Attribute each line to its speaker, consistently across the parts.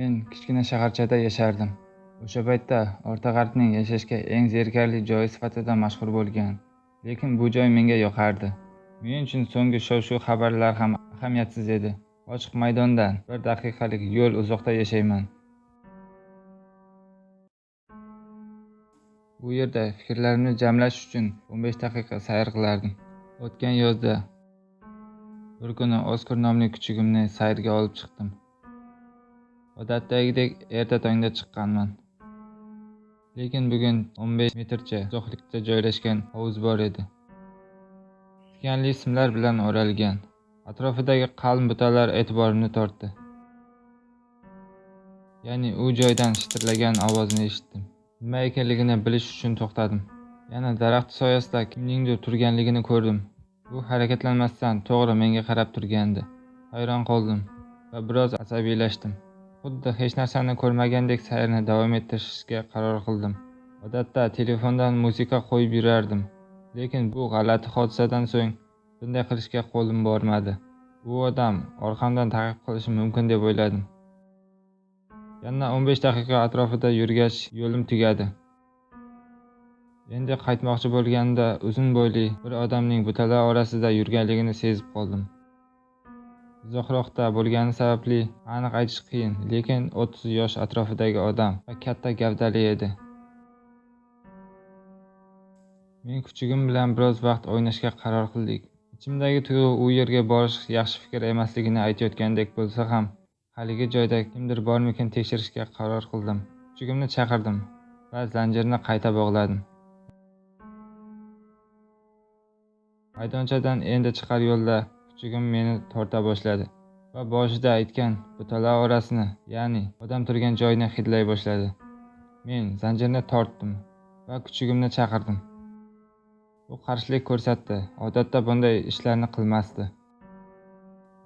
Speaker 1: Men kichkina shaharchada yashardim. O'sha paytda O'rta G'arbning yashashga eng zerikarli joyi sifatida mashhur bo'lgan. Lekin bu joy menga yoqardi. Men uchun so'nggi shov-shuv xabarlar ham ahamiyatsiz edi. Ochiq maydondan bir daqiqalik yo'l uzoqda yashayman. Bu yerda fikrlarimni jamlash uchun 15 daqiqa sayr qilardim. O'tgan yozda bir kuni Oskar nomli kuchugimni sayrga olib chiqdim. Odatdagidek erta tongda chiqqanman. Lekin bugun 15 metrcha uzoqlikda joylashgan hovuz bor edi. Tikanli simlar bilan o'ralgan. Atrofidagi qalin butalar e'tiborimni tortdi. Ya'ni u joydan shitirlagan ovozni eshitdim. Nima ekanligini bilish uchun to'xtadim. Yana daraxt soyasida kimningdir turganligini ko'rdim. U harakatlanmasdan to'g'ri menga qarab turgandi. Hayron qoldim va biroz asabiylashdim. Xuddi hech narsani ko'rmagandek sayrni davom ettirishga qaror qildim. Odatda telefondan musiqa qo'yib yurardim. Lekin bu g'alati hodisadan so'ng bunday qilishga qo'lim bormadi. U odam orqamdan ta'qib qilishi mumkin deb o'yladim. Yana 15 daqiqa atrofida yurgach yo'lim tugadi. Endi qaytmoqchi bo'lganimda uzun bo'yli bir odamning butalar orasida yurganligini sezib qoldim. Uzoqroqda bo'lgani sababli aniq aytish qiyin, lekin 30 yosh atrofidagi odam va katta gavdali edi. Men kuchugim bilan biroz vaqt o'ynashga qaror qildik. Ichimdagi tuyg'u u yerga borish yaxshi fikr emasligini aytayotgandek bo'lsa ham, haligi joyda kimdir bormikin tekshirishga qaror qildim. Kuchugimni chaqirdim va zanjirni qayta bog'ladim. Maydonchadan endi chiqar yo'lda kuchugim meni torta boshladi va boshida aytgan butalar orasini, ya'ni odam turgan joyni hidlay boshladi. Men zanjirni tortdim va kuchugimni chaqirdim. U qarshilik ko'rsatdi. Odatda bunday ishlarni qilmasdi.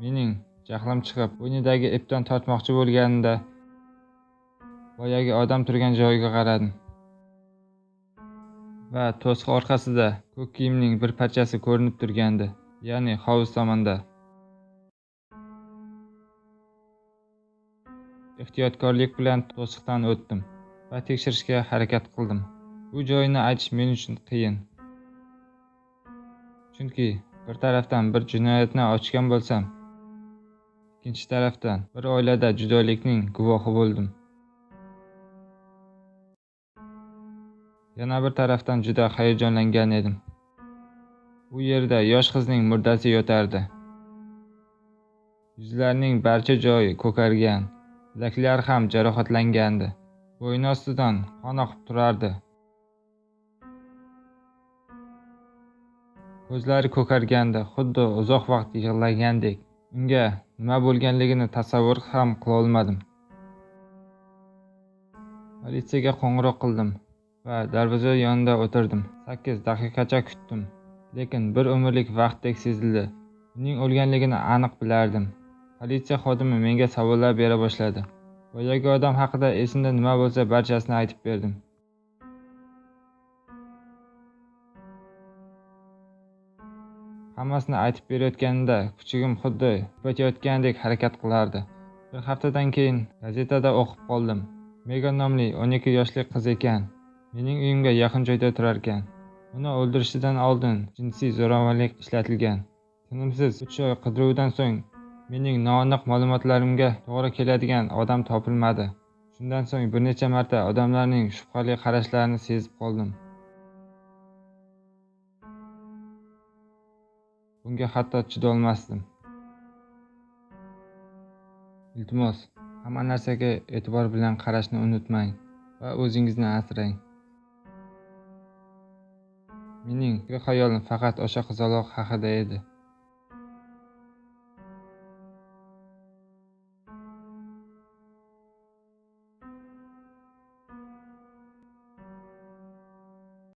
Speaker 1: Mening jahlim chiqib, bo'ynidagi ipdan tortmoqchi bo'lganimda boyagi odam turgan joyiga qaradim. Va to'siq orqasida ko'k kiyimning bir parchasi ko'rinib turgandi, ya'ni hovuz tomonda. Ehtiyotkorlik bilan to'siqdan o'tdim va tekshirishga harakat qildim. Bu joyini aytish men uchun qiyin. Chunki bir tarafdan bir jinoyatni ochgan bo'lsam, ikkinchi tarafdan bir oilada judolikning guvohi bo'ldim. Yana bir tarafdan juda hayajonlangan edim. U yerda yosh qizning murdasi yotardi. Yuzlarining barcha joyi ko'kargan, bilaklari ham jarohatlangandi. Bo'yni ostidan qon oqib turardi. Ko'zlari ko'kargandi, xuddi uzoq vaqt yig'lagandek. Unga nima bo'lganligini tasavvur ham qila olmadim. Politsiyaga qo'ng'iroq qildim va darvoza yonida o'tirdim. 8 daqiqacha kutdim, lekin bir umrlik vaqtdek sezildi. Uning o'lganligini aniq bilardim. Politsiya xodimi menga savollar bera boshladi. Boyagi odam haqida esimda nima bo'lsa barchasini aytib berdim. Hammasini aytib berayotganida kuchugim xuddi yupatayotgandek harakat qilardi. Bir haftadan keyin gazetada o'qib qoldim. Megan nomli 12 yoshli qiz ekan. Mening uyimga yaqin joyda turarkan. Uni o'ldirishidan oldin jinsiy zo'ravonlik ishlatilgan. Tinimsiz 3 oy qidiruvdan so'ng mening noaniq ma'lumotlarimga to'g'ri keladigan odam topilmadi. Shundan so'ng bir necha marta odamlarning shubhali qarashlarini sezib qoldim. Bunga hatto chidolmasdim. Iltimos, hamma narsaga e'tibor bilan qarashni unutmang va o'zingizni asrang. Mening fikr-xayolim faqat o'sha qizaloq haqida edi.